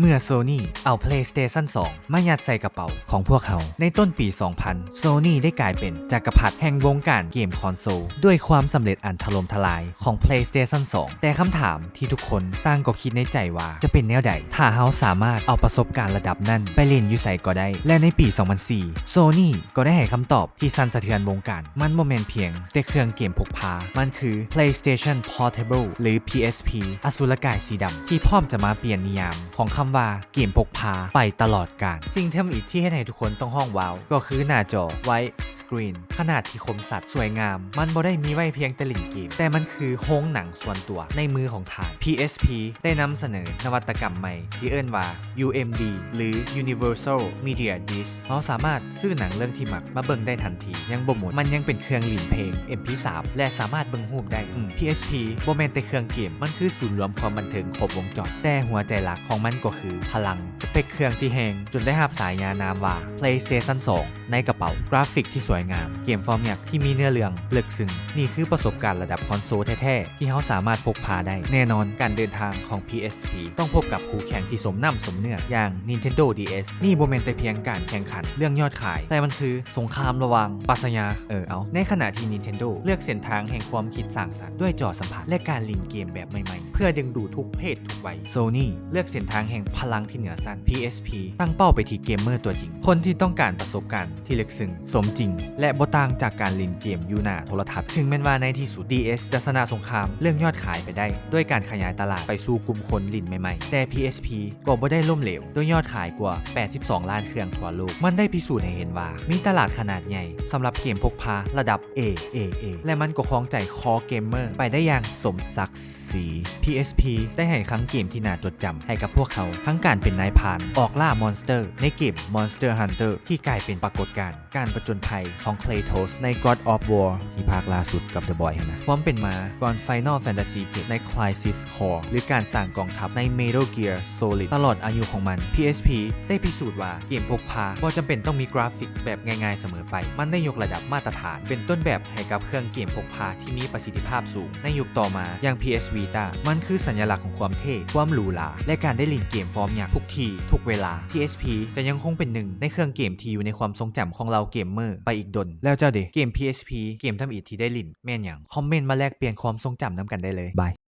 ເມື່ອ Sony ເອົາ PlayStation ສອງ ມາຍັດໃສ່ກະເປົາຂອງພວກເຮົາໃນຕົ້ນປີ ສອງພັນ Sony ໄດ້ກາຍເປັນຈັກກະພັດແຫ່ງວົງການເກມຄອນໂຊລ ດ້ວຍຄວາມສຳເລັດອັນຖະຫຼົ່ມທະລາຍຂອງ PlayStation ສອງ. ແຕ່ຄຳຖາມທີ່ທຸກຄົນຕ່າງກໍຄິດໃນໃຈວ່າ ຈະເປັນແນວໃດ ຖ້າເຮົາສາມາດເອົາປະສົບການລະດັບນັ້ນໄປຫຼິ້ນຢູ່ໃສກໍໄດ້? ແລະ ໃນປີ ສອງພັນສີ່ Sony ກໍໄດ້ໃຫ້ຄຳຕອບທີ່ສັ່ນສະເທືອນວົງການ. ມັນບໍ່ແມ່ນພຽງແຕ່ເຄື່ອງເກມພົກພາ, ມັນຄື PlayStation Portable ຫຼື PSP ອະສຸລະກາຍສີດຳ ທີ່ພ້ອມຈະມາປ່ຽນນິຍາມຂອງຄຳວ່າເກມພົກພາໄປຕະຫຼອດການ. ສິ່ງທຳອິດທີ່ເຮັດໃຫ້ທຸກຄົນຕ້ອງຮ້ອງວ້າວ ກໍຄືໜ້າຈໍ Widescreen ຂະໜາດທີ່ຄົມຊັດ, ສວຍງາມ. ມັນບໍ່ໄດ້ມີໄວ້ພຽງແຕ່ຫຼິ້ນເກມ, ແຕ່ມັນຄືໂຮງໜັງສ່ວນຕົວໃນມືຂອງທ່ານ. PSP ໄດ້ນຳສະເໜີນະວັດຕະກຳໃໝ່ທີ່ເອີ້ນວ່າ UMD ຫຼື Universal Media Disc. ເຮົາສາມາດຊື້ໜັງເລື່ອງທີ່ມັກມາເບິ່ງໄດ້ທັນທີ ຍັງບໍ່ໝົດ, ມັນຍັງເປັນເຄື່ອງຫຼິ້ນເພງ MP ສາມ ແລະ ສາມາດເບິ່ງຮູບໄດ້. ອືມ PSP ບໍ່ແມ່ນແຕ່ເຄື່ອງເກມ, ມັນຄືສູນລວມຄວາມບັນເທີງຄົບວົງຈອນ. ແຕ່ຫົວໃຈຫຼັກຂອງມັນກໍຄືພະລັງ, ສະເປັກເຄື່ອງທີ່ແຮງຈົນໄດ້ຮັບສາຍານາມວ່າ PlayStation ສອງ ໃນກະເປົາ, ກຣາຟິກທີ່ສວຍງາມ, ເກມຟອມຍັກທີ່ມີເນື້ອເລື່ອງເລິກເຊິ່ງ. ນີ້ຄືປະສົບການລະດັບຄອນໂຊລແທ້ໆ ທີ່ເຮົາສາມາດພົກພາໄດ້. ແນ່ນອນ, ການເດີນທາງຂອງ PSP ຕ້ອງພົບກັບຄູ່ແຂ່ງທີ່ສົມນ້ຳສົມເນື້ອ ຢ່າງ Nintendo DS. ນີ້ບໍ່ແມ່ນແຕ່ພຽງການແຂ່ງຂັນເລື່ອງຍອດຂາຍ, ແຕ່ມັນຄືສົງຄາມລະຫວ່າງປັດຊະຍາ ເອີ ເອົາ ໃນຂະນະທີ່ Nintendo ເລືອກເສັ້ນທາງແຫ່ງຄວາມຄິດສ້າງສັນ ດ້ວຍຈໍສຳຜັດ ແລະ ການຫຼິ້ນເກມແບບໃໝ່ໆ ເພື່ອດຶງດູດທຸກເພດທຸກໄວ, Sony ເລືອກເສັ້ນທາງແຫ່ງພະລັງທີ່ເໜືອຊັ້ນ. PSP ຕັ້ງເປົ້າໄປທີ່ເກມເມີຕົວຈິງ, ຄົນທີ່ຕ້ອງການປະສົບການທີ່ເລິກເຊິ່ງ, ສົມຈິງ ແລະ ບໍ່ຕ່າງຈາກການຫຼິ້ນເກມຢູ່ໜ້າໂທລະທັດ. ເຖິງແມ່ນວ່າໃນທີ່ສຸດ DS ຈະຊະນະສົງຄາມເລື່ອງຍອດຂາຍໄປໄດ້ ດ້ວຍການຂະຫຍາຍຕະຫຼາດໄປສູ່ກຸ່ມຄົນຫຼິ້ນໃໝ່ໆ, ແຕ່ PSP ກໍບໍ່ໄດ້ລົ້ມເຫຼວ ດ້ວຍຍອດຂາຍກວ່າ ແປດສິບສອງລ້ານເຄື່ອງທົ່ວໂລກ. ມັນໄດ້ພິສູດໃຫ້ເຫັນວ່າ ມີຕະຫຼາດຂະໜາດໃຫຍ່ສຳລັບເກມພົກພາລະດັບ AAA ແລະ ມັນກໍຄອງໃຈຄໍເກມເມີໄປໄດ້ຢ່າງສົມສັກສີ. PSP ໄດ້ໃຫ້ຄັງເກມທີ່ໜ້າຈົດຈຳໃຫ້ກັບພວກເຮົາ, ທັງການເປັນນາຍພານອອກລ່າມອນສເຕີໃນເກມ Monster Hunter ທີ່ກາຍເປັນປາກົດການ, ການປະຈົນໄພຂອງ Kratos ໃນ God of War ທີ່ພາກລ່າສຸດກັບ The Boy ຫັ້ນນະ, ຄວາມເປັນມາກ່ອນ Final Fantasy ເຈັດ ໃນ Crisis Core ຫຼື ການສ້າງກອງທັບໃນ Metal Gear Solid ຕະຫຼອດອາຍຸຂອງມັນ. PSP ໄດ້ພິສູດວ່າເກມພົກພາບໍ່ຈຳເປັນຕ້ອງມີກຣາຟິກແບບງ່າຍໆສະເໝີໄປ. ມັນໄດ້ຍົກລະດັບມາດຕະຖານເປັນຕົ້ນແບບໃຫ້ກັບເຄື່ອງເກມພົກພາທີ່ມີປະສິດທິພາບສູງໃນຍຸກຕໍ່ມາ, ຢ່າງ PS Vita. ມັນຄືສັນຍະລັກຂອງຄວາມເທ່, ຄວາມຫຼູຫຼາ ແລະ ການໄດ້ຫຼິ້ນເກມຟອມຍັກທຸກທີ່ທຸກເວລາ. PSP ຈະຍັງຄົງເປັນໜຶ່ງໃນເຄື່ອງເກມທີ່ຢູ່ໃນຄວາມຊົງຈຳຂອງເຫຼົ່າເກມເມີໄປອີກດົນ. ແລ້ວເຈົ້າເດ? ເກມ PSP ເກມທຳອິດທີ່ໄດ້ຫຼິ້ນແມ່ນຫຍັງ? ຄອມເມັນມາແລກປ່ຽນຄວາມຊົງຈຳນຳກັນໄດ້ເລີຍ. ບາຍ.